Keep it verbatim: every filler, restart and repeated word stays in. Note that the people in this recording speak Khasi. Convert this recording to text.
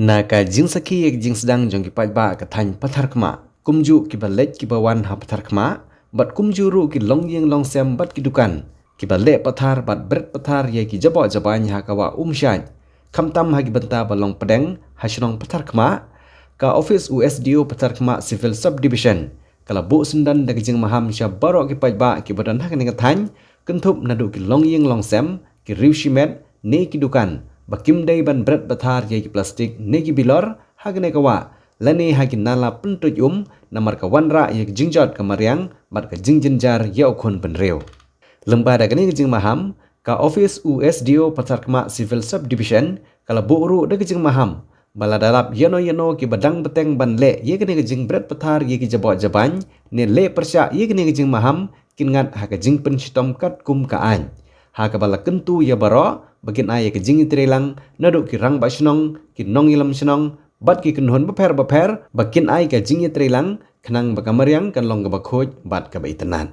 Na ka jingsakhi ïa ka jingsdang jong ki paidbah ka thaiñ Patharkhmah, kumjuh kiba leit kiba wan ha Patharkhmah, bad kumjuh ruh ki longïing longsem bad ki dukan, kiba leh pathar bad bret pathar ïa ki jaboh jabaiñ ha ka wah Umshait, khamtam ha ki bynta ba long pdeng ha shnong Patharkhmah, ka office u S D O Patharkhmah Civil Subdivision ka la buh syndon da ka jingmaham sha baroh ki paidbah kiba don ha kane ka thaiñ, kynthup naduh ki longïing longsem, ki riew shimet, ne ki dukan, ba kim dei ban bret pathar ïa ki plastik ne ki bilor ha kane ka wah, lane ha ki nala pyntuid um, namar ka wanrah ïa ka jingjot ka mariang bad ka jingjynjar ïa u khun bynriew. Lyngba da kane ka jingmaham, ka office u S D O Patharkhmah Civil Subdivision ka la buh ruh da ka jingmaham ba lada lap ïano ïano kiba dang bteng ban leh ïa kane ka jingbret pathar ïa ki jaboh jabaiñ ne leh pyrshah ïa kane ka jingmaham, kin ngat ha ka jingpynshitom katkum ka aiñ, ha kaba la kyntu ïa baroh ba kin ai ïa ka jingïatreilang naduh ki rangbah shnong, ki nongïalam shnong bad ki kynhun bapher bapher ba kin ai ka jingïatreilang khnang ba ka mariang kan long kaba khuid bad kaba itynnad.